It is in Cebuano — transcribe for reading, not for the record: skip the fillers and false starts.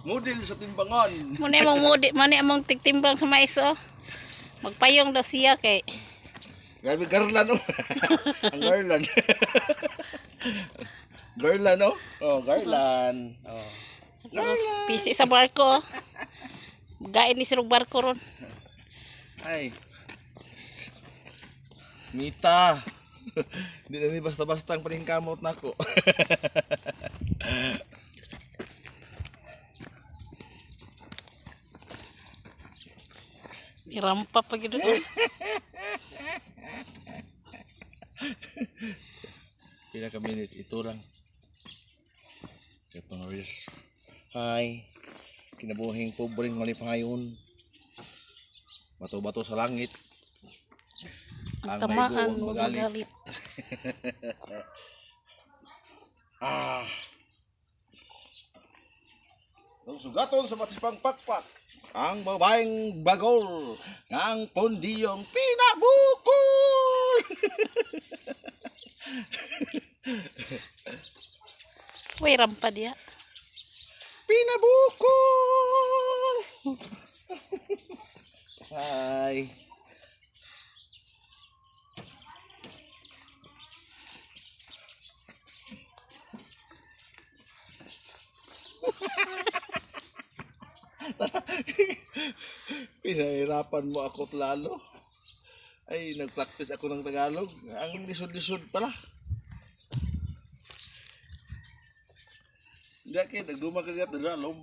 Model sa timbangan. Muna among mudi, muna among tigtimbang sa mais oh. Magpayong daw siya kay. Grabe garlan oh. Ang garlan. Garlan oh. Oh, garlan. Oh. Pisi sa barko, oh. Gain ni sirog barko ron. Ay. Mita. Hindi na ni basta-basta ang paningkamot nako. Irampa pa gyud, oh. Pila ka minute ito lang. Kaya pang reels. Hi. Kinabuhing pobreng malipayon. Bato-bato sa langit. Ang Ang tamaan may mo buong magalit. magalit. Ah. Ang sugaton sa matisipang pakpak. Ang babaeng bagol. Ang pundiyong pinabukol. Uy, rampa diya. Pinabukol! Hi. Pinahirapan mo ako lalo. Ay, nag-practice ako ng Tagalog. Ang lisod-lisod pala. Hindi, kaya nagduma ka dyan, nalalom.